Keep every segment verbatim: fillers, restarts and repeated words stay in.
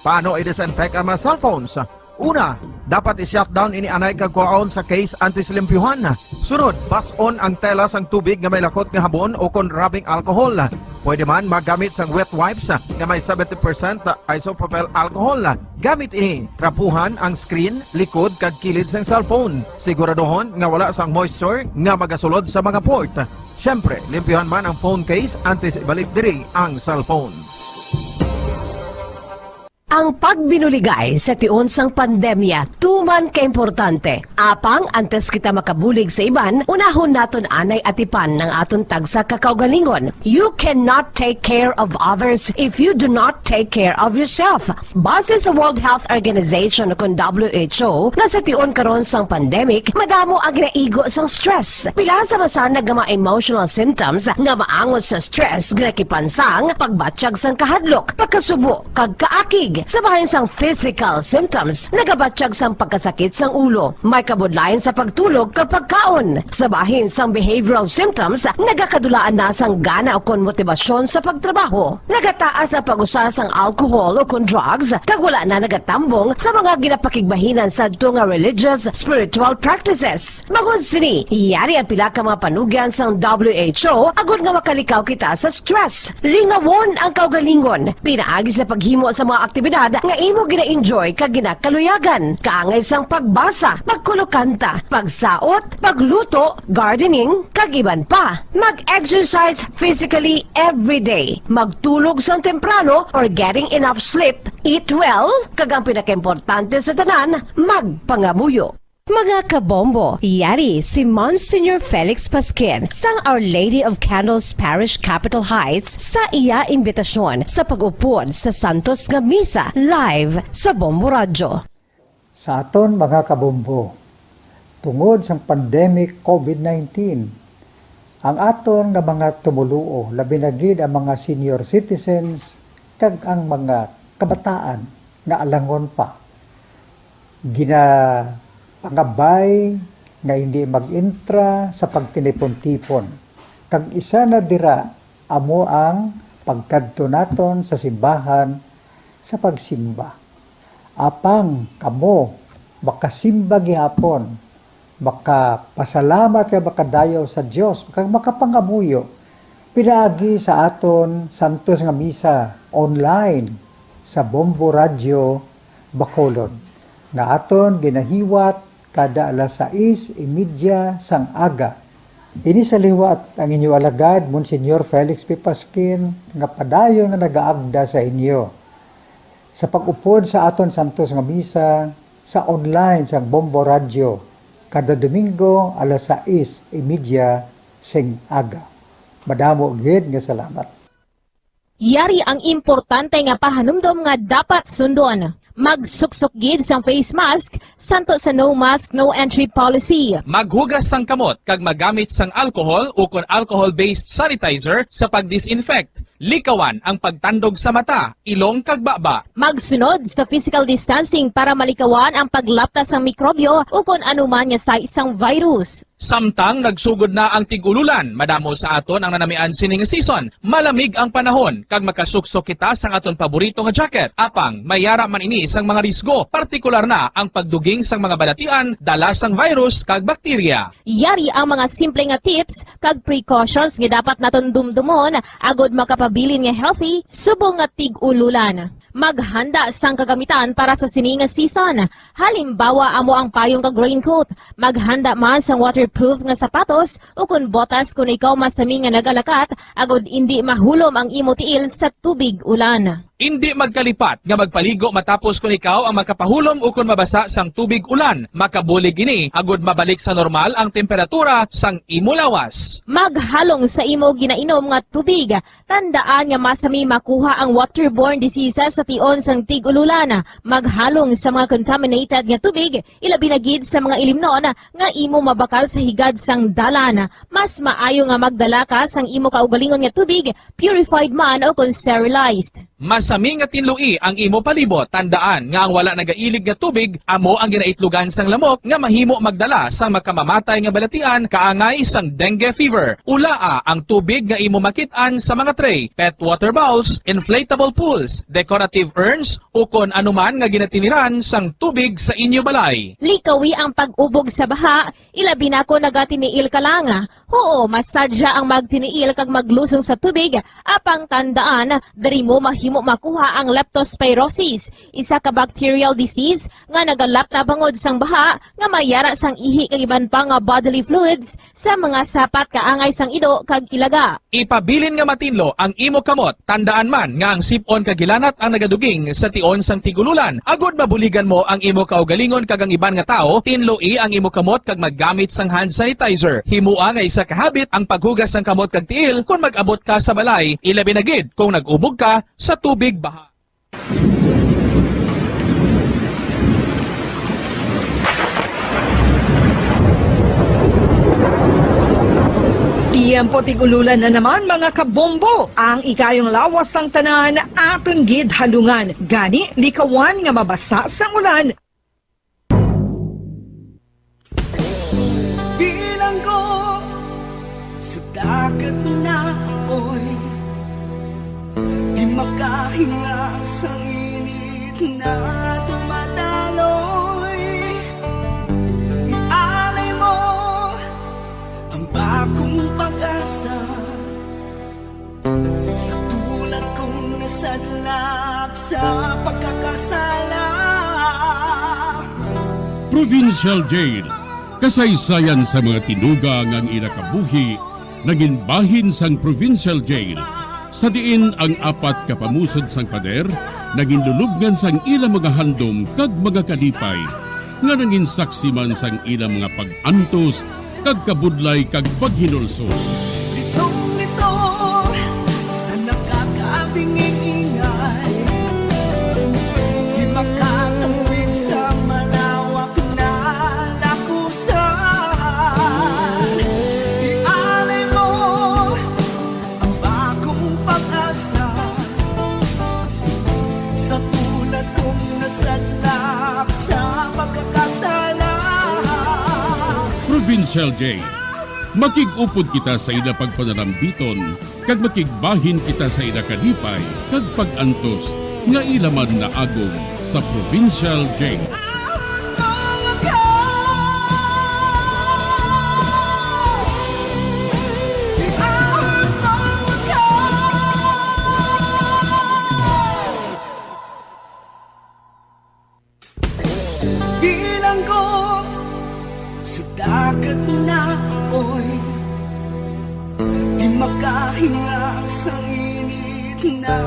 Paano i-disinfect ang mga cellphones? Una, dapat i-shutdown ini anay kag kuhaon sa case antes limpyuhan. Sunod, bas-on ang tela sang tubig nga may lakot nga habon ukon rubbing alcohol. Pwede man magamit sang wet wipes nga may seventy percent isopropyl alcohol. Gamit ini, trapuhan ang screen, likod, kag kilid sang cellphone. Siguraduhon nga wala sang moisture nga magasulod sa mga port. Siyempre, limpyuhan man ang phone case antes ibalik diri ang cellphone. Ang pagbinuligay sa tion sang pandemya tuman ka importante. Apang antes kita makabulig sa iban, unahon naton anay atipan ang aton tagsa ka kaugalingon. You cannot take care of others if you do not take care of yourself. Base sa World Health Organization, kun W H O, nga sa tion karon sang pandemic, madamo ang ginaigo sang stress. Pila sa masanag nga mga emotional symptoms nga maangot sa stress ginakipan sang pagbatyag sang kahadlok, pagkasubo, kag kaakig. Sa bahin sang physical symptoms, nagabatyag sang pagkasakit sang ulo, may kabudlayan sa pagtulog kag pagkaon. Sa bahin sang behavioral symptoms, nagakadulaan na sang gana ukon motibasyon sa pagtrabaho. Nagataas ang pag-usa sang alcohol ukon drugs, kag wala na nagatambong sa mga ginapakigbahinan sadto nga religious, spiritual practices. Bangod sini, yari ang pila ka mga panugyan sang W H O agod nga makalikaw kita sa stress. Lingawon ang kaugalingon pinaagi sa paghimo sa mga aktibidad nga imo gina-enjoy kag ginakaluyagan, kaangay sang pagbasa, pagkulokanta, pagsaot, pagluto, gardening, kag iban pa. Mag-exercise physically every day. Magtulog sang temprano or getting enough sleep. Eat well, kag ang pinakaimportante sa tanan, magpangamuyo. Mga kabombo, yari si Monsignor Felix Pasquin sang Our Lady of Candles Parish, Capitol Heights, sa iya imbitasyon sa pag-upod sa santos nga misa live sa Bombo Radyo. Sa aton mga kabombo, tungod sang pandemic COVID nineteen, ang aton nga mga tumoluo, labi na gid ang mga senior citizens kag ang mga kabataan nga alangon pa, ginapangabay nga hindi mag-intra sa pagtinipon-tipon, kag isa na dira amo ang pagkadto naton sa simbahan sa pagsimba. Apang kamo makasimba gihapon, makapasalamat kag makadayaw sa Dios, kag makapangamuyo pinaagi sa aton santos nga misa online sa Bombo Radyo Bacolod, nga aton ginahiwat kada alas sais y media sang aga. Ini sa liwat ang inyo alagad, Monsignor Felix P. Pasquin, nga padayon nga nagaagda sa inyo sa pag-upod sa aton santos nga misa sa online sang Bombo Radyo kada Domingo alas sais y media sing aga. Madamo gid nga salamat. Yari ang importante nga pahanumdom nga dapat sundon. Magsuksok gid sang face mask santo sa no mask, no entry policy. Maghugas sang kamot kag magamit sang alcohol ukon alcohol-based sanitizer sa pag-disinfect. Likawan ang pagtandog sa mata, ilong kag baba. Magsunod sa physical distancing para malikawan ang paglapta sang mikrobyo ukon anuman nga sahi sang virus. Samtang nagsugod na ang tig-ululan, madamo sa aton ang nanamian sining season. Malamig ang panahon kag makasuksok kita sang aton paborito nga jacket. Apang may yara man ini sang mga risgo, partikular na ang pagduging sang mga balatian, dala sang virus kag bakterya. Yari ang mga simple nga tips kag precautions nga dapat naton dumdumon agod makapabilin nga healthy subong nga tig-ululan. Maghanda sang kagamitan para sa sini nga season. Halimbawa, amo ang payong kag raincoat. Maghanda man sang waterproof nga sapatos ukon botas kon ikaw masami nga nagalakat agod indi mahulom ang imo tiil sa tubig ulan. Indi magkalipat nga magpaligo matapos kon ikaw ang makapahulom ukon mabasa sang tubig ulan. Makabulig ini agod mabalik sa normal ang temperatura sang imo lawas. Maghalong sa imo ginainom nga tubig. Tandaan nga masami makuha ang waterborne diseases sa tion sang tig-ululan. Maghalong sa mga contaminated nga tubig, ilabi na gid sa mga ilimnon nga imo mabakal sa higad sang dalan. Mas maayo nga magdala ka sang imo kaugalingon nga tubig, purified man o kon sterilized. Masami nga tinloi ang imo palibot. Tandaan nga ang wala nagailig nga tubig amo ang ginaitlogan sang lamok nga mahimo magdala sang makamamatay nga balatian kaangay sang dengue fever. Ulaa ang tubig nga imo makit-an sa mga tray, pet water bowls, inflatable pools, decorative active urns, o kon anuman nga ginatiniran sang tubig sa inyo balay. Likawi ang pag-ubog sa baha, ilabi na kon nagatiniil ka lang. Huo, masadya ang magtiniil kag maglusong sa tubig, apang tandaan, diri mo mahimo makuha ang leptospirosis, isa ka bacterial disease nga nagalap na bangod sang baha nga may yara sang ihi kag iban pa nga bodily fluids sa mga sapat kaangay sang ido kag ilaga. Ipabilin nga matinlo ang imo kamot. Tandaan man nga ang sip-on kag hilanat ang nagaduging sa tion sang tigululan. Agod mabuligan mo ang imo kaugalingon kag ang iban nga tawo, tinloi ang imo kamot kag maggamit sang hand sanitizer. Himoa nga isa ka habit ang paghugas sang kamot kag tiil kon mag-abot ka sa balay, ilabi na gid kon nag-ubog ka sa tubig baha. Tiyempo tig-ululan na naman, mga kabombo. Ang ikayong lawas sang tanan, aton gid halungan. Gani, likawan nga mabasa sang ulan. Bilanggo sa dagat na apoy, di makahinga sang init na dumadaloy. Ialay mo ang bagong pag-asa. Sa tulad kong nasadlak sa pagkakasala. Provincial Jail, kasaysayan sa mga tinuga nga ang ila kabuhi nangin bahin sang Provincial Jail, sa diin ang apat ka pamusod sang pader nangin lulubngan sang ila mga handom kag mga kalipay. Nga nangin saksi man sang ila mga pag-antos kag kabudlay kag paghinulsol. Litong-lito sa nakakabinging ingay, di makatawid sa malawak na lakusan. Ialay mo ang bagong pag-asa sa tulad kong nasadlak sa pagkakasala. Provincial Jail, makig-upod kita sa ila pagpanalambiton, kag makigbahin kita sa ila kalipay kag pag-antos nga ila man naagom sa Provincial Jail. Bilanggo sa dagat na apoy, di makahinga sa init na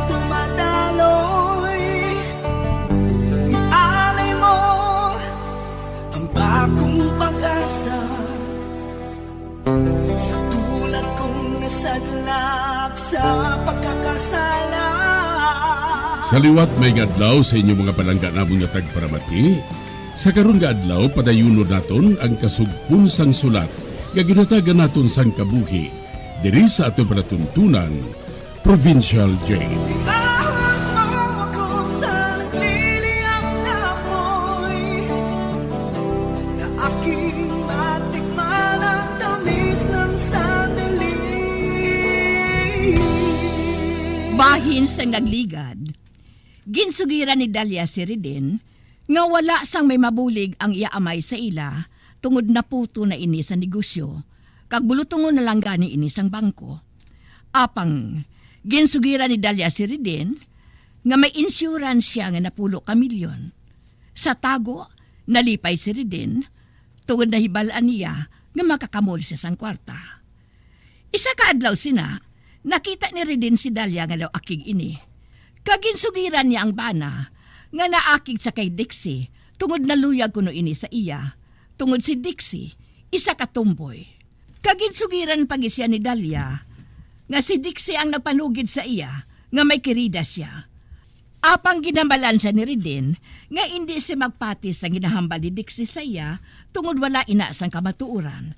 dumadaloy. Ialay mo ang bagong pag-asa sa tulad kong nasadlak sa pagkakasala. Sa liwat, maayong adlaw sa inyo mga palangga namon nga tagparamati. Sa karon nga adlaw, padayunon naton ang kasugpon sang sulat nga ginhatagan naton sang kabuhi diri sa aton palatuntunan, Provincial Jail. Ilahon mo ako sa nagliliyab na apoy, na aking matikman ang tamis ng sandali. Bahin sang nagligad, ginsugiran ni Dalia si Reden nga wala sang may mabulig ang iya amay sa ila, tungod naputo na ini sa negosyo, kag bulutungon na lang gani ini sang bangko. Apang ginsugiran ni Dalia si Reden nga may insurance siya nga napulo ka milyon. Sa tago, nalipay si Reden tungod nahibal-an niya nga makakamol siya sang kwarta. Isa ka adlaw sina, nakita ni Reden si Dalia nga daw akig ini. Kag ginsugiran niya ang bana nga naakig sa kay Dixie, tungod naluyag kuno ini sa iya, tungod si Dixie isa ka tomboy. Kag ginsugiran pa gid siya ni Dalia nga si Dixie ang nagpanugid sa iya nga may kirida siya. Apang ginhambalan siya ni Reden nga indi siya magpati sa ginahambal ni Dixie sa iya, tungod wala ina sang kamatuoran.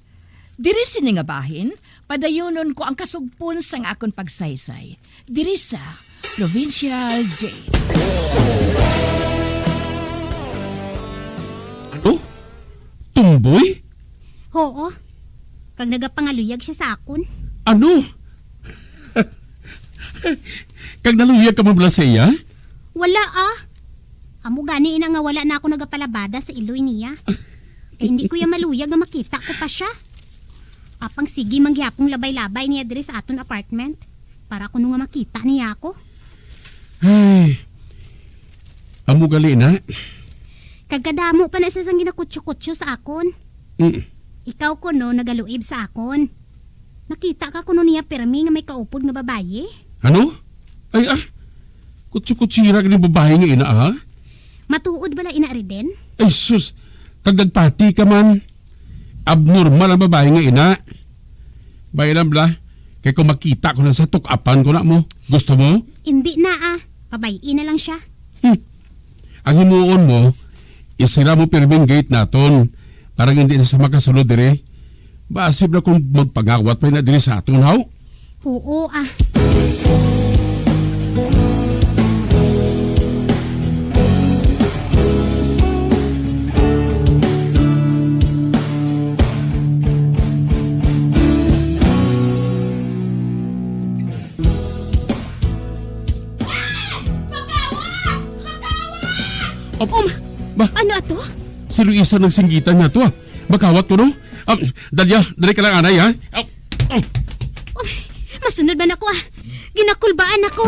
Diri sini nga bahin, padayunon ko ang kasugpon sang akon pagsaysay diri sa Provincial Jail. Ano? Tumboy? Oo. Kag nagapangaluyag siya sa akon. Ano? Kag naluyag ka man bala sa iya? Wala, ah. Amo gani ina nga wala na ako nagapalabada sa iloy niya. Kay hindi ko ya maluyag nga makita ko pa siya. Apang sige man gihapon labay-labay niya diri sa aton apartment para kuno nga makita niya ako. Ay, amo gali na. Kag kadamo pa na siya sang ginakutsyo-kutsyo sa akon. Mm. Ikaw kuno nagaluib sa akon. Nakita ka kuno niya pirmi nga may kaupod nga babayi? Ano? Ay, ah, kutsyo-kutsira gid ni babayi nga ina, ha? Matuod bala ina, Reden? Ay, sus, kag nagpati ka man. Abnormal ang babayi nga ina. Bailan bala, kay kung makita ko na sa tuk-apan ko na mo. Gusto mo? Hindi na, ah. Pabay-i na lang siya. Hmm. Ang himuon mo, isira mo pirmi ang gate naton para nga hindi na sa makasulod diri. Basi bala kung magpangawat pa na diri sa aton, haw? Oo, ah. Op-, Um, ba? Ano ato? Si Luisa nagsinggitan niya to, ah. Makawat ko, no? Ah, Dalia, dali ka lang, anay, ha? Ah, ah. Uy, masunod man ako, ah. Ginakulbaan ako.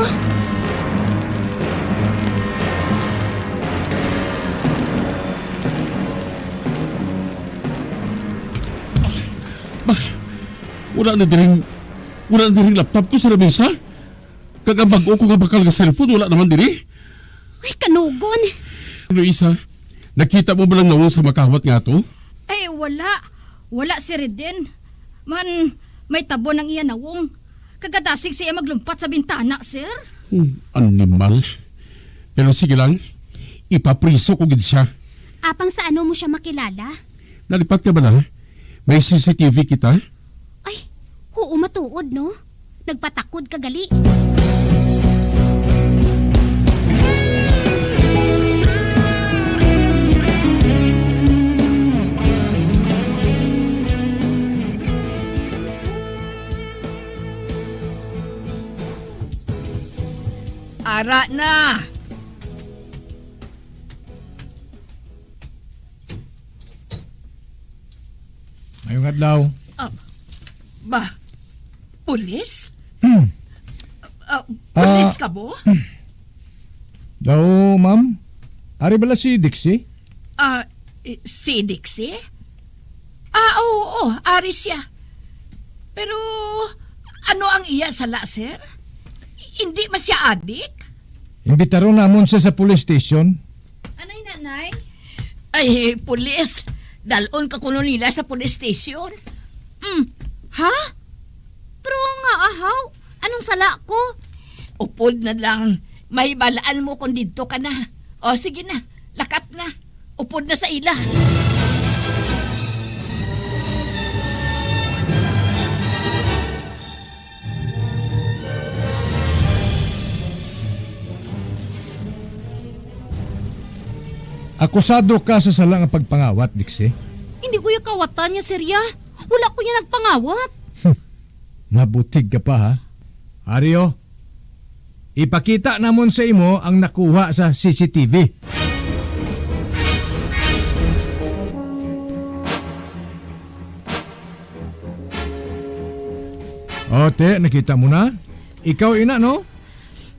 Ba, wala na diring, wala na diring laptop ko sa lamesa. Kag ang bag-o ko nga bakal nga cellphone, wala naman diri. Ay, kanugon. Luisa, nakita mo ba lang nawong sa makawat nga to? Ay, wala. Wala si Reden. Man, may tabon ang iya nawong. Kagadasig siya maglumpat sa bintana, sir. Hmm, animal. Pero sige lang, ipapriso ko gid siya. Apang sa ano mo siya makilala? Nalipat ka bala? May C C T V kita? Ay, oo, matuod, no? Nagpatakod ka gali. Ara na! Mayong adlaw. Ah, ba, pulis? Hmm. Ah, pulis Ah. ka mo? Daw, ma'am? Ari bala si Dixie? Ah, eh, si Dixie? Ah, oo, oo, ari siya. Pero ano ang iya sala, sir? Hindi man siya adik? Imbitaron namon siya sa police station. Anay, nanay? Ay, pulis. Dalon ka kuno nila sa police station. Mm. Ha? Pero nga, ahaw, anong sala ko? Upod na lang. Mahibalaan mo kung didto ka na. O, sige na. Lakat na. Upod na sa ila. Akusado ka sa sala nga pagpangawat, Dixie. Hindi ko ya kawatan niya, sir, ya. Wala ko ya nagpangawat. Hmm. Mabutig ka pa, ha? Ario, ipakita namon sa imo ang nakuha sa C C T V. O, te, nakita mo na? Ikaw ina, no?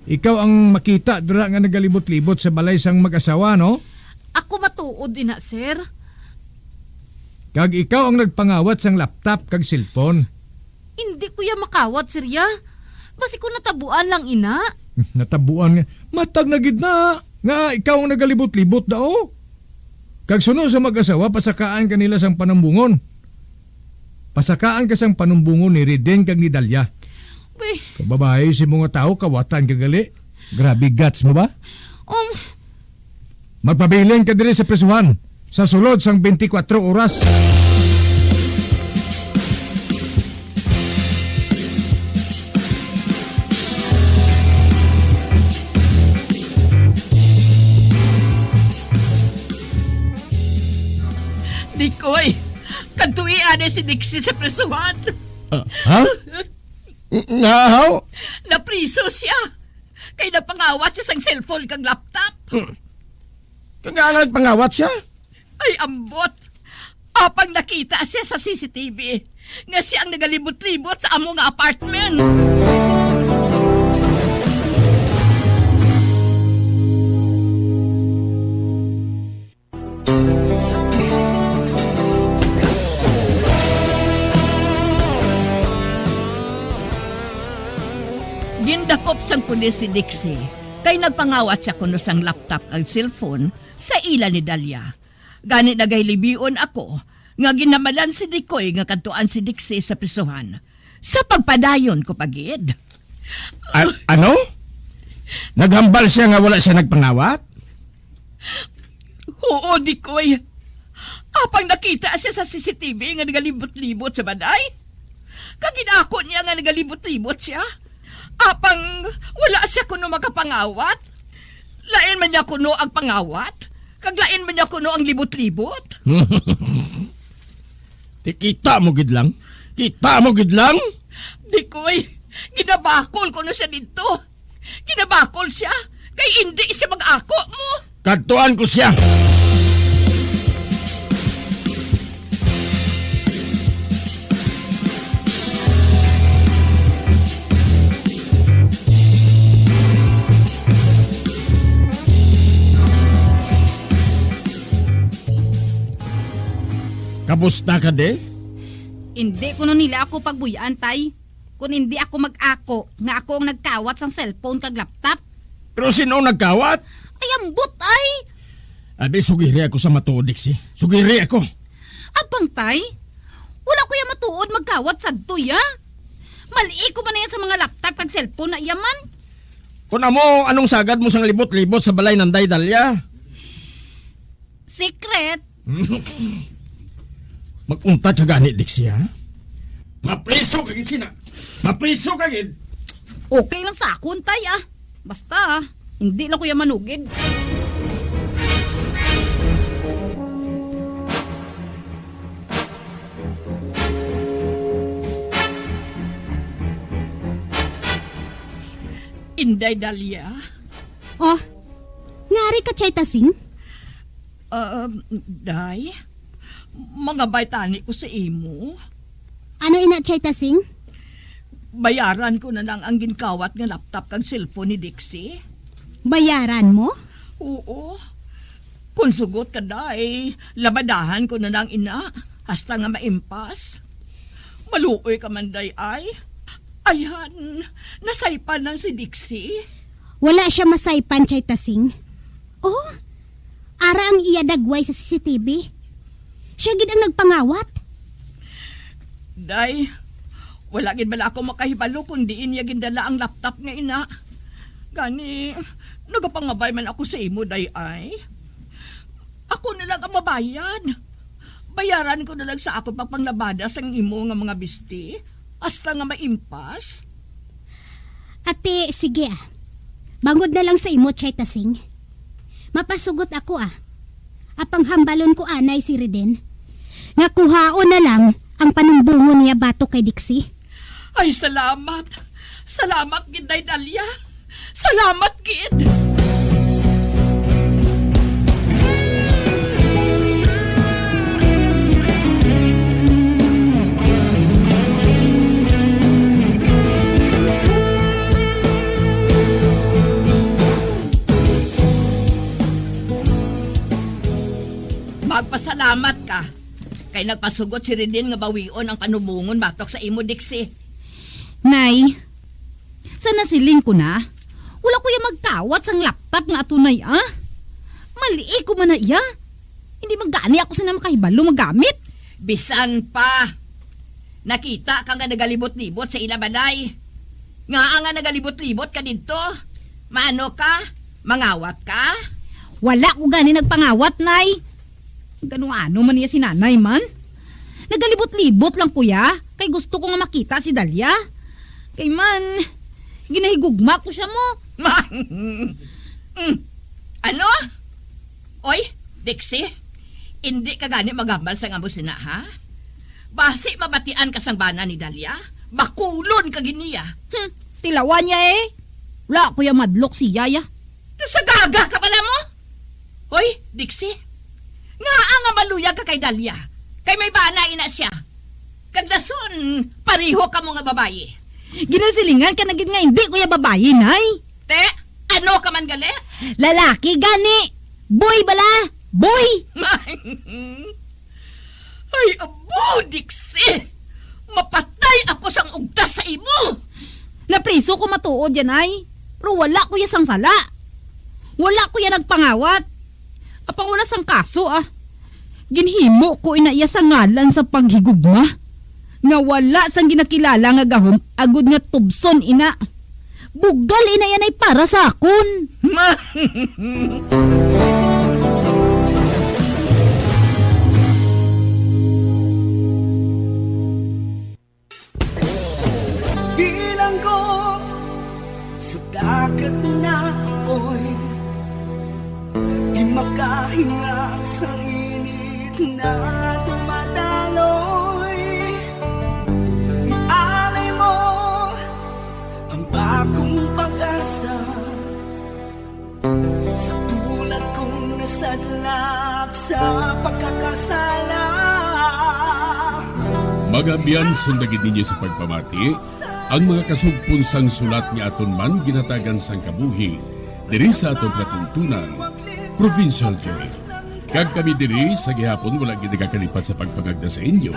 Ikaw ang makita dira nga nagalibot-libot sa balay sang mag-asawa, no? Ako matuod ina, sir. Kag ikaw ang nagpangawat sang laptop kag cellphone. Hindi ko ya makawat, sir, ya. Basi ko natabuan lang ina. Natabuan nga. Matag na gid na nga ikaw ang nagalibot-libot daw. Kag suno sa mag-asawa, pasakaan ka nila sang panumbongon. Pasakaan ka sang panumbongon ni Reden kag ni Dalia. Uy. Kababae si mga tao, kawatan ka gali. Grabe guts mo ba? Um, Magpabilin ka diri sa prisuhan sa sulod sang twenty-four oras. Dikoy, kadtoi anay si Dixie sa prisuhan. Ah, ha? Nga, haw? Napriso siya. Kay nagpangawat siya sang cellphone kag laptop. Hmm. Kag nga nagpangawat siya? Ay, ambot. Apang nakita siya sa C C T V nga siya ang nagalibot-libot sa amo nga apartment. Gindakop sang pulis si Dixie kay nagpangawat siya kuno sang laptop kag cellphone sa ila ni Dalia. Gani nagahilibion ako nga ginhamalan si Dikoy nga kadtuan si Dixie sa prisuhan. Sa pagpadayon ko pa gid. A-, ano? Naghambal siya nga wala siya nagpangawat? Oo, Dikoy. Apang nakita siya sa C C T V nga nagalibot-libot sa balay. Kag gin-ako niya nga nagalibot-libot siya. Apang wala siya kuno makapangawat. Lain man niya kuno ang pangawat, kag lain man niya kuno ang libot-libot. Ti, kita mo gid lang. Kita mo gid lang. Dikoy, ginabakol kuno siya didto. Ginabakol siya, kay indi siya mag-ako mo. Kadtuan ko siya. Kamusta ka, de? Indi kuno nila ako pagbuy-an, tay. Kon indi ako mag-ako nga ako ang nagkawat sang cellphone kag laptop. Pero sin-o nagkawat? Ay, ambot, ay! Abi, sugiri ako sa matuod, Dixie. Sugiri ako. Abang, tay, wala ko ya matuod magkawat sadto, ya. Mali ko man na ya sa mga laptop kag cellphone na iya man. Kon amo, anong sagad mo sang libot-libot sa balay nanday Dalia? Secret. Mag-untat ka gani, Dixie, ha? Mapriso ka gid sina. Mapriso ka gid. Okay lang sa akon, tay, ah. Basta, ah, hindi lang ko ya manugid. Inday Dalia? Oh, ngari ka, Chay Tasing? Um, Day, mangabay tani ko sa imo. Ano ina, Chay Tasing? Bayaran ko na lang ang ginkawat nga laptop kag cellphone ni Dixie. Bayaran mo? Oo. Kung sugot ka, Day, labadahan ko na lang ina, hasta nga maimpas. Maluoy ka man, Day, ay. Ayhan, nasaypan lang si Dixie. Wala siya masaypan, Chay Tasing. Oh, ara ang iya dagway sa C C T V. Siya gid ang nagpangawat. Day, wala gid bala ako makahibalo kung diin niya gindala ang laptop nga ina. Gani, nagapangabay man ako sa imo, Day, ay. Ako na lang ang mabayad. Bayaran ko na lang sa akon pagpanglabada sang imo nga mga bisti, hasta nga maimpas. Ate, sige, ah. Bangod na lang sa imo, Chay Tasing. Mapasugot ako, ah. Apang hambalon ko anay si Reden, nga kuhaon na lang ang panumbongon niya batok kay Dixie. Ay, salamat. Salamat gid, Day Dalia. Salamat gid. Magpasalamat ka kay nagpasugot si Reden nga bawion ang panumbongon batok sa imo, Dixie. Nay, sa nasiling ko na, wala ko ya magkawat sang laptop nga atunay, ah. Mali ko man na iya. Hindi man gani ako sina makahibalo magamit. Bisan pa, nakita ka nga nagalibot-libot sa ila balay. Ngaa nga nagalibot-libot ka didto? Maano ka? Mangawat ka? Wala ko gani nagpangawat, Nay. Gano-ano man niya si Nanay man. Nagalibot-libot lang ko ya, kay gusto ko nga makita si Dalia. Kay man, ginahigugma ko siya mo. Mm. Ano? Oy, Dixie, indi ka gani magambal sang amo sina, ha? Basi mabatian ka sang bana ni Dalia, bakulon ka gid niya. Hmm, tilawan niya eh. Wala ko ya madlok siya, ya. Nasagaga ka pala mo? Hoy, Dixie, ngaa nga maluyag ka kay Dalia? Kay may bana ina siya. Kag dason, pareho kamo nga babayi. Ginasilingan ka na gid nga hindi ko ya babayi, Nay. Te, ano ka man gali? Lalaki gani. Boy bala. Boy. Ay, abo, Dixie! Mapatay ako sang ugtas sa imo! Napriso ko matuod yan, ay. Pero wala ko ya sang sala. Wala ko ya nagpangawat. Apang wala sang kaso, ah. Ginhimo ko ina iya sa ngalan sa paghigugma, nga wala sang ginakilala nga gahom agud nga tubson ina. Bugal ina yan ay para sa akon. Bilanggo sa dagat na apoy, di makahinga sa init na dumadaloy. Ialay mo ang bagong pag-asa sa tulad kong nasadlak sa pagkakasala. Mga abyan, sunda gid ninyo sa pagpamati ang mga kasugpon sang sulat nga aton man ginhatagan sang kabuhi diri sa aton palatuntunan, Provincial J. Kag kami diri sa gihapon wala gid nagakalipat sa pagpangagda sa inyo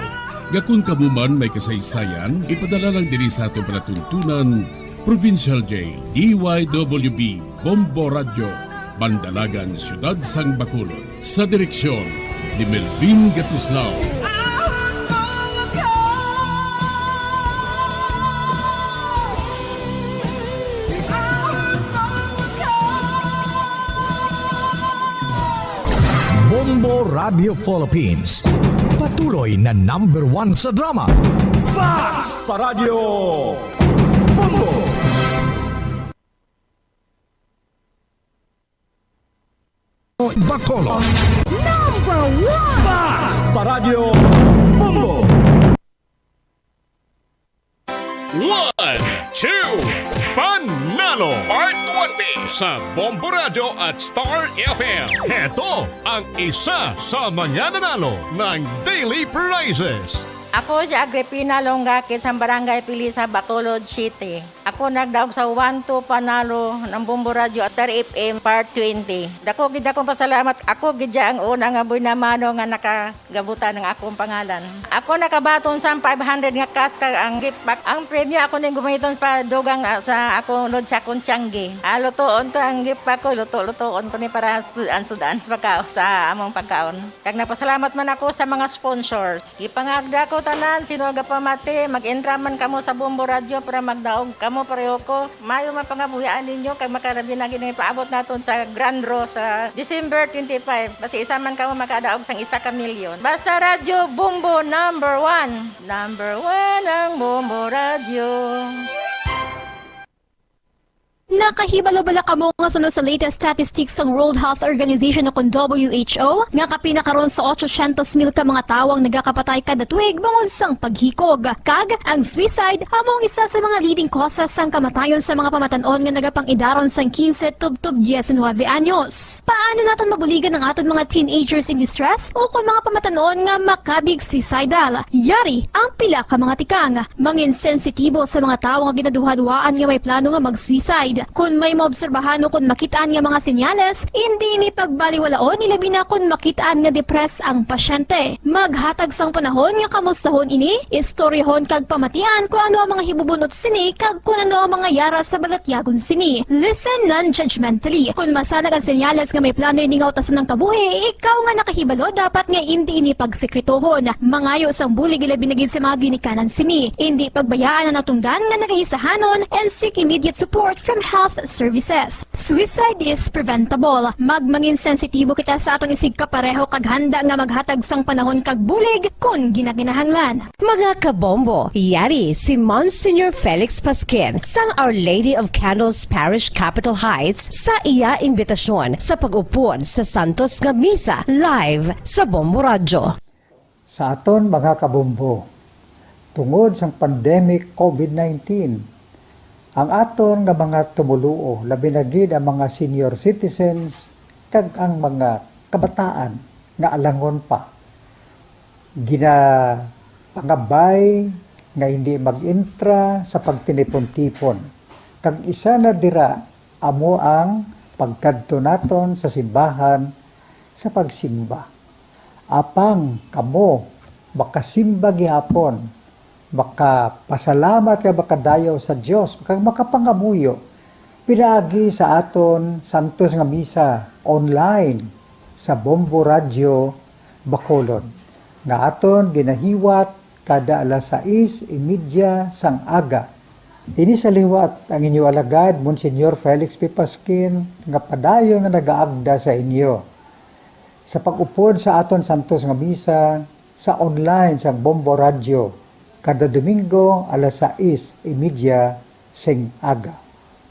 nga kon kamo man may kasaysayan, ipadala lang diri sa aton palatuntunan, Provincial J, D Y W B, Bombo Radyo, Bandalagan, Siyudad sang Bacolod, sa direksyon ni Melvin Gatuslao. Bombo Radio Philippines, patuloy na number one sa drama. Fast Paradyo Bombo! Bacolod. Number one! Fast Paradyo Bombo! One, two, Panalo! Part one B sa Bombo Radyo at Star F M. Heto ang isa sa mga nanalo ng Daily Prizes. Ako si Agripina Longga, kit sa Barangay Pilisa, Bacolod City. Ako nagdaog sa one two Panalo ng Bombo Radyo, Star F M, Part twenty. Dako gid akong pasalamat. Ako gid ang una nga buy na mano nga naka gabutan ang akong pangalan. Ako nakabaton sang five hundred nga cash kag ang gift pack. Ang premyo ako ning gumiton pa dugang, ah, sa akong load sa akong tiyanggi. Ah, lutoon ko ang gift pack ko, luto-lutoon ko ni para sud-an-sud-an sa pagkaon, sa among pagkaon. Kag nagpasalamat man ako sa mga sponsor. Gipangagda ko tanan sino gapamati, mag-entra man kamo sa Bombo Radyo para magdaog kamo pareho ko. Maayo man pangabuhian ninyo kag makarabi na gid ang ipaabot naton sa Grand Draw sa December twenty-five. Basi isa man kamo makadaog sang isa ka milyon. Basta Radyo Bombo number one. Number one ang Bombo Radyo. Nakahibalo bala kamo nga suno sa latest statistics sang World Health Organization o kon W H O nga kapin na karon sa otsosyentos mil ka mga tawo ang nagakapatay kada tuig bangod sang paghikog? Kag ang suicide amo ang isa sa mga leading causes sang kamatayon sa mga pamatan-on nga nagapang-idaron sang quince tubtob diecinuebe anyos. Paano naton mabuligan ang aton mga teenagers in distress ukon mga pamatan-on nga makabig suicidal? Yari ang pila ka mga tikang. Mangin sensitibo sa mga tawo nga ginaduhaduhaan nga may plano nga mag-suicide. Kon may maobserbahan ukon makit-an nga mga senyales, indi ini pagbaliwalaon, ilabi na kon makit-an nga depressed ang pasyente. Maghatag sang panahon nga kamustahon ini, istoryahon kag pamatian kon ano ang mga hibubunot sini kag kon ano ang mga yara sa balatyagon sini. Listen non-judgmentally. Kon masanag ang senyales nga may plano ini nga utason ang kabuhi, ikaw nga nakahibalo dapat nga indi ini pagsekretohon. Mangayo sang bulig ilabi na gid sa mga ginikanan sini. Indi pagbayaan ang natungdan nga nagahisahanon and seek immediate support from health services. Suicide is preventable. Magmangin sensitibo kita sa aton isigkapareho kag handa nga maghatag sang panahon kag bulig kon ginaginahanglan. Mga kabombo, yari si Monsignor Felix Pasquin sang Our Lady of Candles Parish, Capitol Heights, sa iya imbitasyon sa pag-upod sa santos nga misa live sa Bombo Radyo. Sa aton mga kabombo, tungod sang pandemic COVID nineteen, Ang aton nga mga tumoluo, labi na gid ang mga senior citizens kag ang mga kabataan nga alangon pa, ginapangabay nga hindi mag-entra sa pagtinipon-tipon. Kag isa na dira amo ang pagkadto naton sa simbahan sa pagsimba. Apang kamo makasimba gihapon, makapasalamat kag makadayaw sa Dios, kag makapangamuyo pinaagi sa aton santos nga misa online sa Bombo Radio Bacolod, nga aton ginahiwat kada alas sais y media sang aga. Ini sa liwat ang inyo alagad, Monsignor Felix P. Pasquin, nga padayon nga nagaagda sa inyo sa pag-upod sa aton santos nga misa sa online sang Bombo Radio kada Domingo alas sais y media sing aga.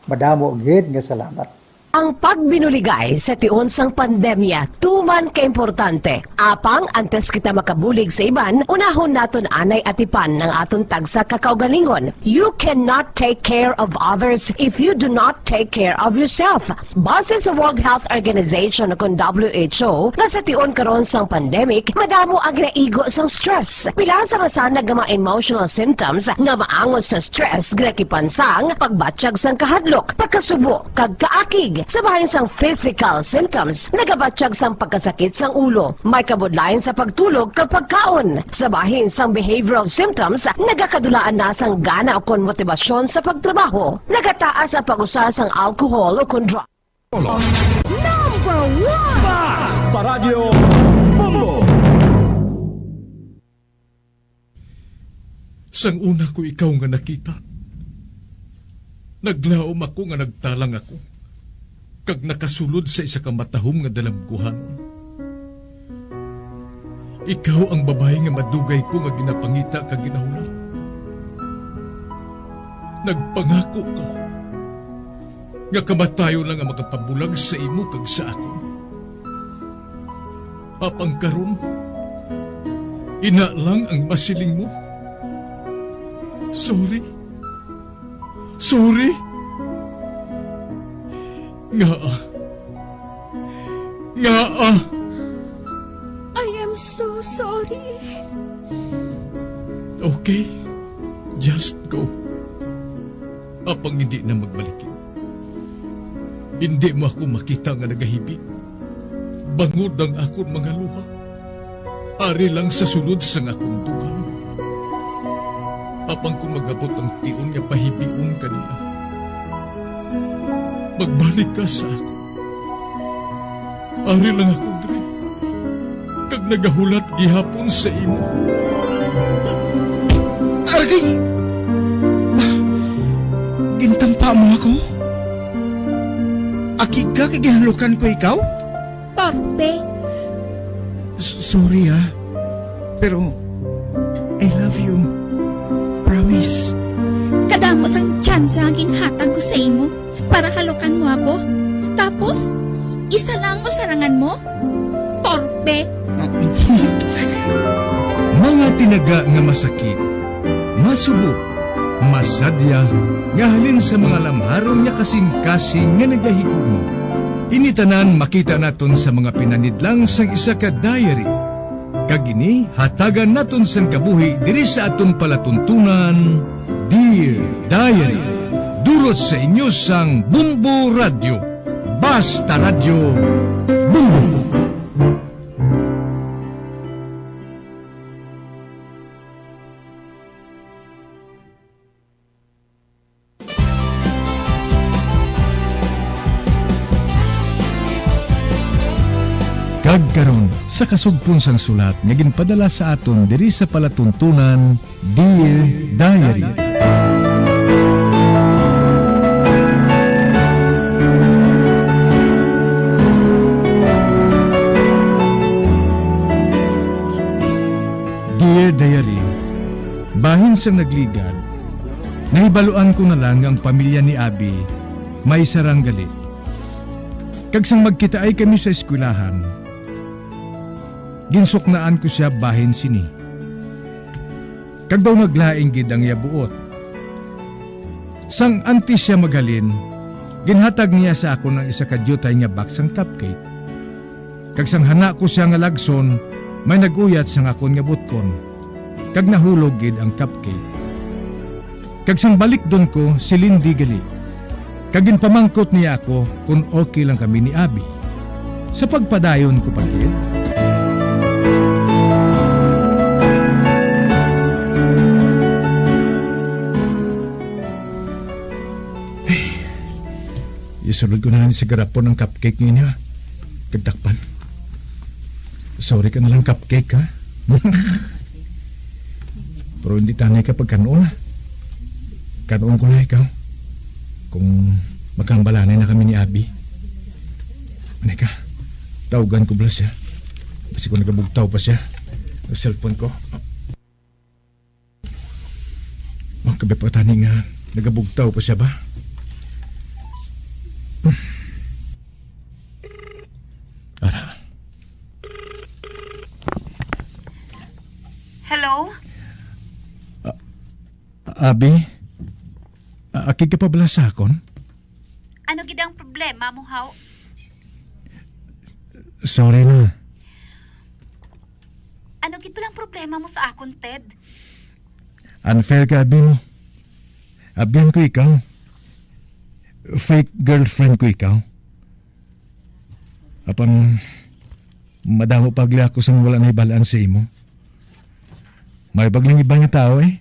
Madamo gid nga salamat. Ang pagbinuligay sa tion sang pandemya tuman ka importante. Apang antes kita makabulig sa iban, unahon naton anay atipan ang aton tagsa ka kaugalingon. You cannot take care of others if you do not take care of yourself. Base sa World Health Organization o kon W H O, nga sa tion karon sang pandemic, madamo ang ginaigo sang stress. Pila sa masanag nga mga emotional symptoms nga maangot sa stress, ginakipan sang pagbatyag sang kahadlok, pagkasubo, kag kaakig. Sa bahin sang physical symptoms, nagabatyag sang pagkasakit sang ulo, may kabudlayan sa pagtulog kag pagkaon. Sa bahin sang behavioral symptoms, nagakadulaan na sang gana o kon motibasyon sa pagtrabaho. Nagataas ang pag-usa sang alcohol o kon drugs. Number one! Basta Radyo Bombo! Sang una ko ikaw nga nakita, naglaom ako nga nagtalang ako, kag nakasulod sa isa ka matahom nga dalagkuhanon. Ikaw ang babayi nga madugay ko nga ginapangita kag ginahulat. Nagpangako ka nga kamatayon lang ang makapabulag sa imo kag sa akon. Apang karon, ina lang ang masiling mo. Sorry. Sorry. Ngaa? Ngaa? I am so sorry. Okay. Just go. Apang hindi na magbalik. Hindi mo ako makita nga nagahibi. Bangod ang akon mga luha. Ari lang sa sulod sang akon dughan. Apang kon mag-abot ang tion nga pahibion ka nila, magbalik ka sa akon. Ari lang ako diri, kag nagahulat gihapon sa imo. Arling! Gintampa mo ako? Akig ka kay ginhalukan ko ikaw? Torpe! S-, sorry, ah. Pero, I love you. Promise. Kadamo sang tsansa ang ginhatag ko sa imo para halukan mo ako. Tapos, isa lang ang masarangan mo? Torpe! Mga tinaga nga masakit, masubo, masadya, nga halin sa mga lamharon nga kasing-kasing nga nagahigugma. Ini tanan makita naton sa mga pinanidlang sang isa ka diary. Kag ini hatagan naton sang kabuhi diri sa aton palatuntunan, Dear Diary, dulot sa inyo sang Bombo Radyo. Basta Radyo, Bombo! Kag karon, sa kasugpon sang sulat nga ginpadala sa aton diri sa palatuntunan, Dear Diary. Dear Diary, bahin sang nagligad, nahibaluan ko na lang nga ang pamilya ni Abby may sarang gali. Kag sang magkitaay kami sa eskwelahan, ginsuknaan ko sia bahin sini. Kag daw naglain gid ang iya buot. Sang antes sia maghalin, ginhatag niya sa akon ang isa ka diutay nga box sang cupcake. Kag sang hana ko sia nga lagson, may nag-uyat sang akon nga butkon, kag nahulog gid ang cupcake. Kag sang balikdon ko, si Lindy gali. Kag ginpamangkot niya ako kon okay lang kami ni Abby. Sa pagpadayon ko pa gid. Isulod ko na lang sa garapon ang cupcake ninyo, ha? Kag takpan. Sorry ka na lang, cupcake, ha? Pero hindi tanay ka pagkanon, ha? Kanon ko na ikaw. Kung magkambalanay na kami ni Abby. Ano ka? Tawgan ko bala siya. Basi ko nagabugtaw pa siya. Ang cellphone ko. Ang kabi pa tani nga nagabugtaw pa siya ba? Ara. Hello? A-, Abi? A-, aki ka pa bala sa akon? Ano gid ang problema mo, Haw? Sorry na. Ano gid palang problema mo sa akon, Ted? Unfair ka, Abi, mo. Abyan ko ikaw. Fake girlfriend ko ikaw. Apang madamo pa gid ako sang wala nahibal-an sa imo. May bagling iba nga tao, eh.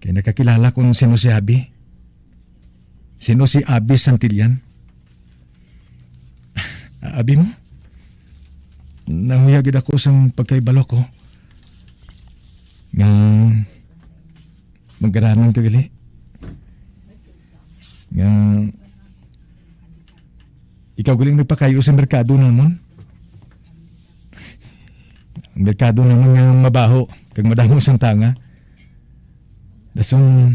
Kay nakakilala kung sino si Abi. Sino si Abi Santillan? Abi mo? Nahuya gid ako sang pagkahibalo ko nga magaranon ka gali. Nga ikaw galing nagpakayo sa merkado namon. Ang merkado namon nga mabaho kag madamo sang tanga. Dason,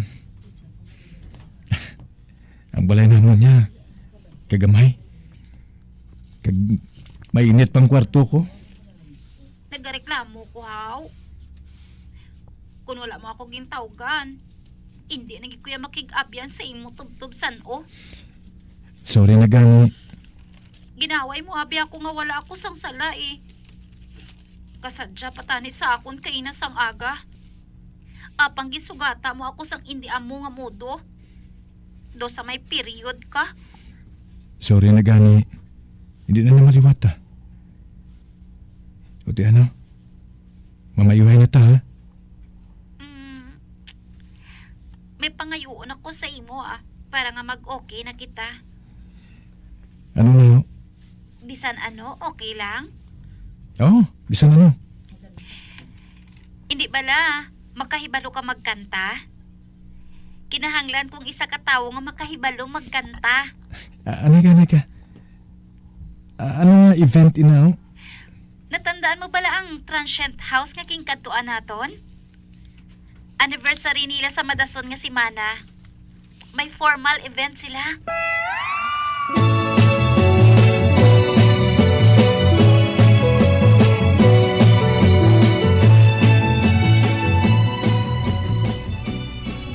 ang balay namon niya kagamay. Kag mainit pang kwarto ko. Nagareklamo ko, Haw. Kung wala mo ako gintawgan, hindi na gid ko ya makig-abyan sa imo tubtob san-o. Sorry na gani. Ginaway mo abi ako nga wala ako sang sala, eh. Kasadya pa tani sa akon kaina sang aga. Apang gisugata mo ako sang indi amo nga modo. Do sa may period ka. Sorry na gani. Hindi na na maliwat, ah. O di ano? Mamayuhay na ta, ha? Mm, may pangayoon ako sa imo, ah, para nga mag-okay na kita. Ano na? Bisan ano, okay lang? Oo, bisan ano. Hindi bala makahibalo ka magkanta? Kinahanglan kong isa ka tawo nga makahibalo magkanta. Ah, ano ka, ano ka? Ah, ano nga event inaw? Natandaan mo bala ang transient house nga ginkadtuan naton? Anniversary nila sa madason nga semana. May formal event sila.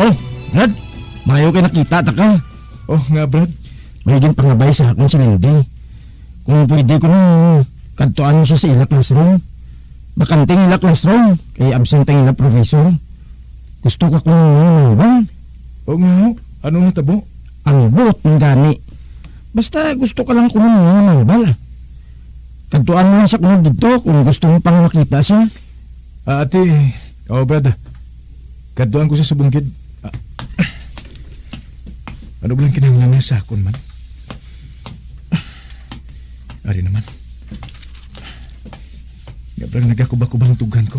Oh, Brad, mayo kay nakita ta ka. Oh, nga, Brad? May ginpangabay sa akon si Lindy. Kung pwede ko nang kadtuan mo siya sa ila classroom. Bakante ang ila classroom, kay absent ang ila professor. Gusto ka kung mangbal? O nga, ho. Ano natabo? Ang buot man gani. Basta gusto ka lang kuno niya nga mangbal, ah. Kadtuan mo lang siya kuno didto kung gusto mo pang makita siya. Ah, ate, oh, Brad. Kadtuan ko siya sa bungkid. Ah, ano ba lang kinahanglan niya sa akon man? Ari naman. Nga parang nagakubakubang tugan ko.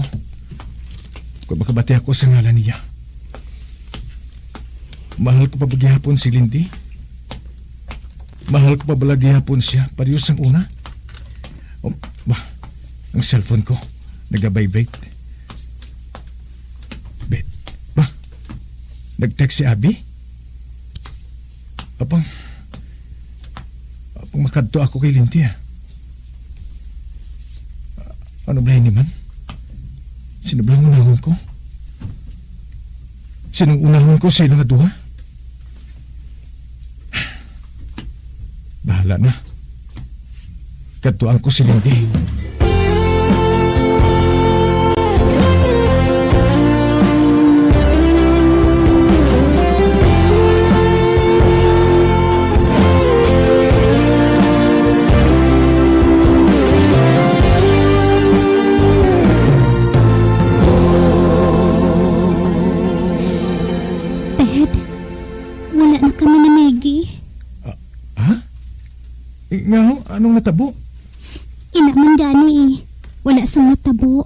Kung makabati ako sa ngalan niya. Mahal ko pa ba gihapon si Lindy? Mahal ko pa bala gihapon siya? Pareho sang una? Oh, ba, ang cellphone ko. Nag-vibrate. Be, ba? Nag-text si Abby? Apang, apang makadto ako kay Lindy, ah. Ano ba ini man? Sino ba ang unahon ko? Sinong unahon ko sa ilang duha? Wala na. Kadtuan ko si Lindy. Ted, wala na kami ni Maggie. Ah, ha? Eh, nga ho? Anong natabo? Ina man gani eh. Wala sang natabo.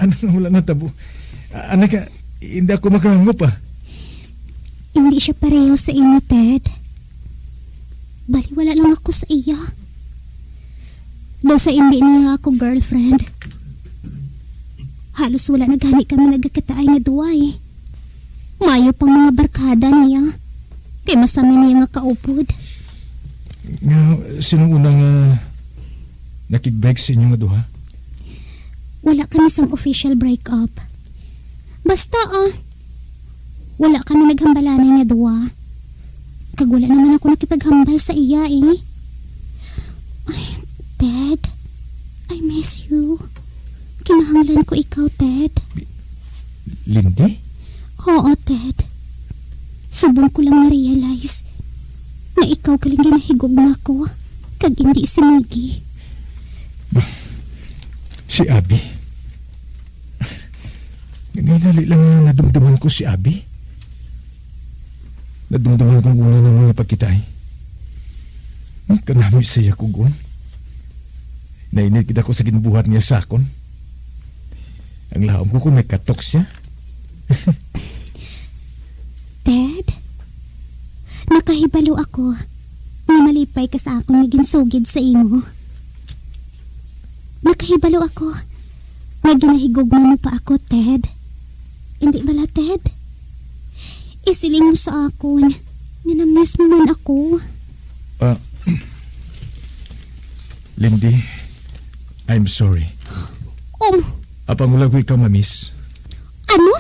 Ano nga wala natabo? Ah, anak ka, hindi ako makahangop, ah. Hindi siya pareho sa imo, Ted. Baliwala lang ako sa iya. Daw sa hindi niya ako girlfriend. Halos wala na gani kami nagakitaay nga duwa eh. Mayo pang mga barkada niya. Kay masami niya nga kaupod. Nga, sinong una nga nakig-break sa inyo nga duha? Wala kami sang official break-up. Basta, ah, wala kami naghambalanay nga duwa. Kag wala naman ako nakipaghambal sa iya, eh. Ay, Ted, I miss you. Kinahanglan ko ikaw, Ted. Lindy? Oo, Ted. Subong ko lang na-realize nga ikaw galing ginahigugma ko, kag indi si Miggy. Bah, si Abby. Nginali lang nga nadumduman ko si Abby. Nadumduman kong una naman nga pagkita, eh. Ang kanami siya kugon. Nainit kita ko sa ginbuhat niya sa akon. Ang laom ko kung may katok siya. Ted, nakahibalo ako nga malipay ka sa akon nga ginsugid sa imo. Nakahibalo ako nga ginahigugma mo pa ako, Ted. Indi bala, Ted? Isiling mo sa akon nga na-miss mo man ako. Ah, Lindy, I'm sorry. Um, Apang wala ko ikaw ma-miss. Ano?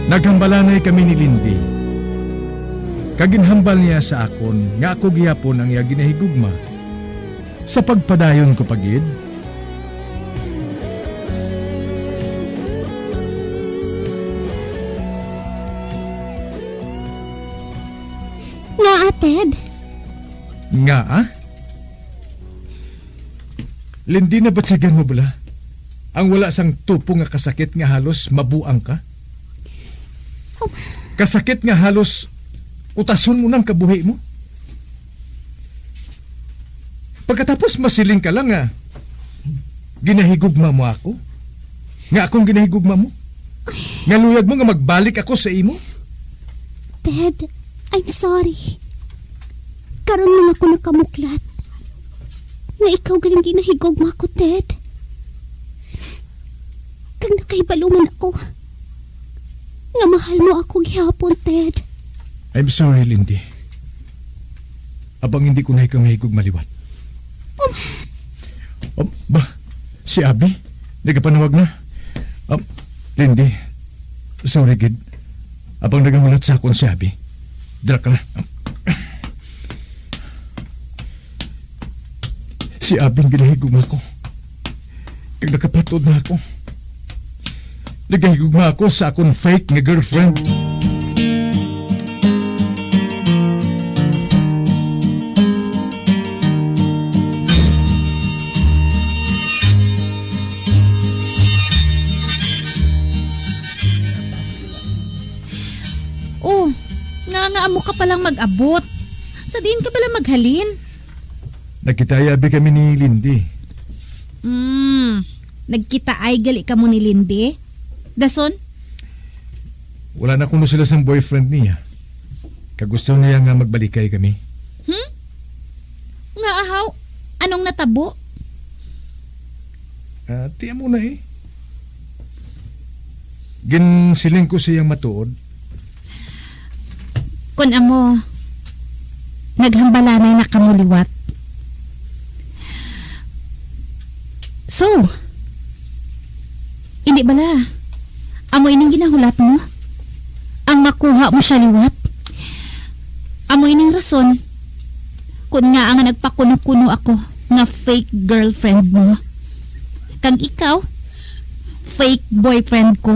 Naghambalanay kami ni Lindy, kag ginhambal niya sa akon nga ako gihapon ang iya ginahigugma. Sa pagpadayon ko pa gid. Ngaa, Ted? Ngaa? Lindy, nabatyagan mo bala ang wala sang tupo nga kasakit nga halos mabuang ka? Kasakit nga halos utason mo nang kabuhi mo? Pagkatapos masiling ka lang nga ginahigugma mo ako, nga akong ginahigugma mo, nga luyag mo nga magbalik ako sa imo. Ted, I'm sorry. Karon lang ako nakamuklat nga ikaw galing ginahigugma ko, Ted. Kag nakahibalo man ako nga mahal mo ako gihapon, Ted. I'm sorry, Lindy. Abang hindi ko na ikaw mahigugma liwat. Um, Um, ba, si Abby? Nagapanawag na. Um, Lindy, sorry gid. Abang nagahulat sa akon si Abby. Dira ka na. Si Abby ang ginahigugma ko. Kag nakapatod na ako. Nagahigugma ako sa akon fake nga girlfriend. Oh, nga, nga amo ka palang mag-abot. Sa diin ka pala maghalin? Nagkitaay abi kami ni Lindy. Hmm, nagkitaay gali kamo ni Lindy? Dason? Wala na kuno sila sang boyfriend niya. Kag gusto niya nga magbalikay kami. Hmm? Nga ahaw? Anong natabo? Ah, tiyan mo na eh. Ginsiling ko siyang matuod. Kun amo, naghambalanay na kamo liwat. So, hindi bala amo ining ginahulat mo? Ang makuha mo siya liwat? Amo ining rason kung nga nga nagpakuno-kuno ako nga fake girlfriend mo. Kag ikaw, fake boyfriend ko.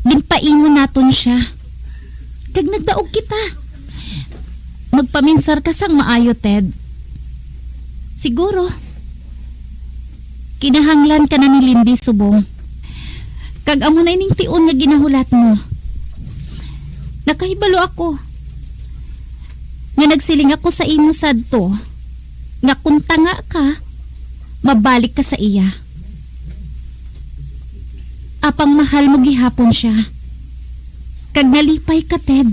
Ginpaimo naton siya. Kag nagdaog kita. Magpaminsar ka sang maayo, Ted. Siguro, kinahanglan ka na ni Lindy subong. Kag amo na ining tion nga ginahulat mo. Nakahibalo ako nga nagsiling ako sa imo sadto nga kung tanga ka, mabalik ka sa iya. Apang mahal mo gihapon siya. Kag nalipay ka, Ted.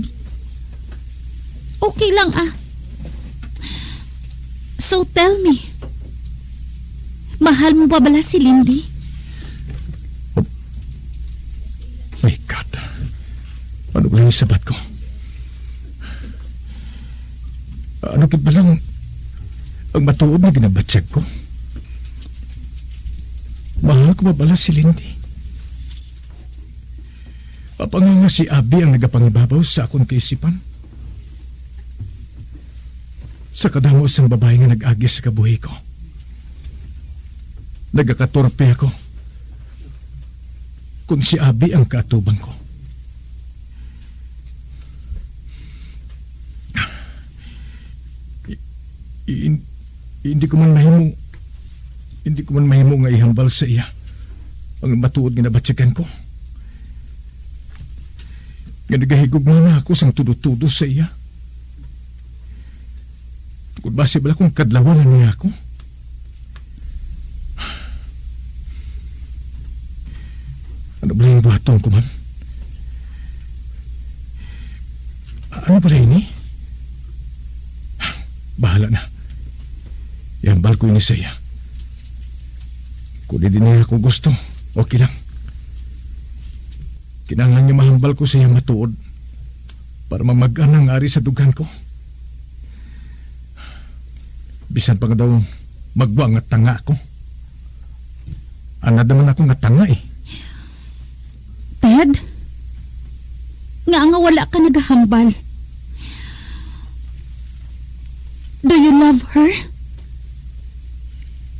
Okay lang, ah. So tell me, mahal mo ba bala si Lindy? My God. Ano ba yung sabat ko? Ano gid ba lang ang matuod na ginabatyag ko? Mahal ko ba bala si Lindy? Apang nga si Abi ang nagapangibabaw sa akon kaisipan. Sa kadamo sang babayi nga nag-agi sa kabuhi ko, nagakatorpe ako kung si Abi ang kaatubang ko. I- i- hindi ko man mahimo, hindi ko man mahimo nga ihambal sa iya ang matuod nga nabatyagan ko. Nga nagahigugma na ako sang tudo-tudo sa iya. Kung basi bala kung kadlawan na niya ako. Ano ba yung buhaton ko man? Ano ba ini? Bahala na. Ihambal ko ini sa iya. Kung di niya ako gusto, okay lang. Kinahanglan niya mahambal ko sa iya matuod para mamag-an ang ari sa dughan ko. Bisan pa nga daw magwa nga tanga ako. Anad naman ako nga tanga eh. Ted? Nga nga wala ka nagahambal? Do you love her?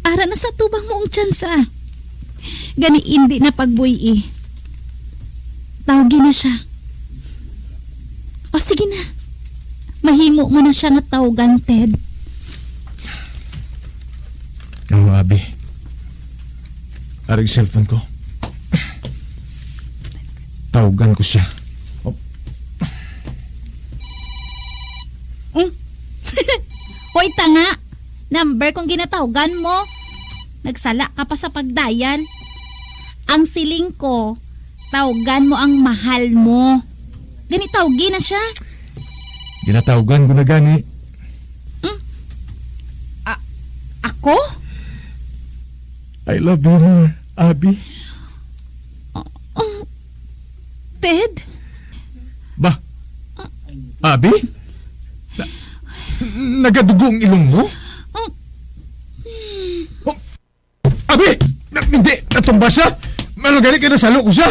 Ara na sa tubang mo ang tsansa. Gani indi na pagbuy-i. Tawgi na siya. O sige na. Mahimo mo na siya nga tawgan, Ted. Ang Abi. Aring cellphone ko. Tawgan ko siya. Oh. Mm. Hoy, tanga! Number kung ginatawgan mo. Nagsala ka pa sa pagdayan. Ang siling ko, tawgan mo ang mahal mo. Gani tawgi na siya. Ginatawgan ko na gani. Mm. A- ako? I love you more, Abi. Um, Ted? Ba? Abi? Na, nagadugo ang ilong mo? Um, Oh, Abi! Na, hindi! Natumba siya! Ano gani ka nasalo ko siya?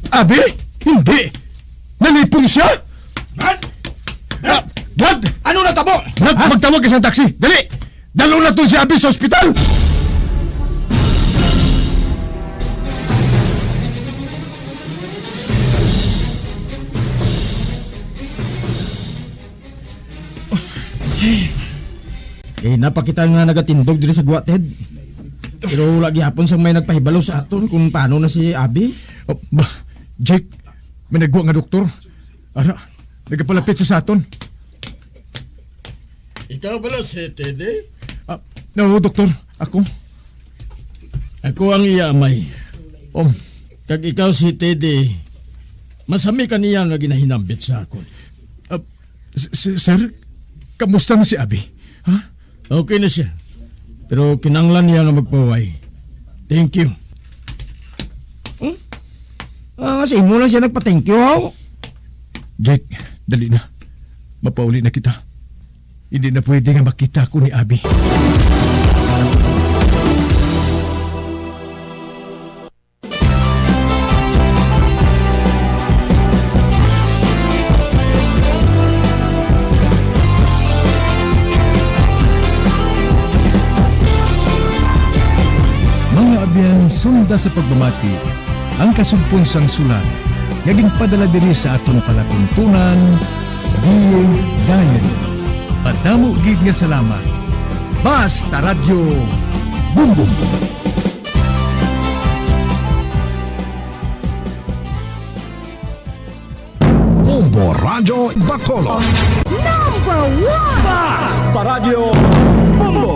Abi! Hindi! Nalipong siya! Brad! Ah, Brad! Ano natabo? Brad, magtawag ka sa taxi! Dali! Dalo na to si Abi sa ospital! Eh, napakita nga nagatindog diri sa guwa, Ted. Pero wala gihapon sang may nagpahibalo sa aton kung paano na si Abi. Oh, ba, Jake, may nagwa nga doktor. Ara, nagapalapit sa sa aton. Ikaw bala si Teddy? Ah, no, doktor, ako. Ako ang iya amay. Um, Kag ikaw si Teddy, masami ka niya nga ginahinambit sa akon. ah, s- s- sir, kamusta na si Abi? Ha? Okay na siya. Pero kinanglan niya nga magpaway. Thank you. Hmm? Ah, sa imo lang siya nagpa-thank you, haw? Jake, dali na. Mapauli na kita. Hindi na pwede nga makita ko ni Abi. Ang sunda sa pagpamati, ang kasugpon sang sulat nga ginpadala diri sa aton palatuntunan, Dear Diary. Madamo gid nga salamat. Basta Radyo Bumbong. Bombo Radyo Bacolod. Number one! Basta Radyo Bombo.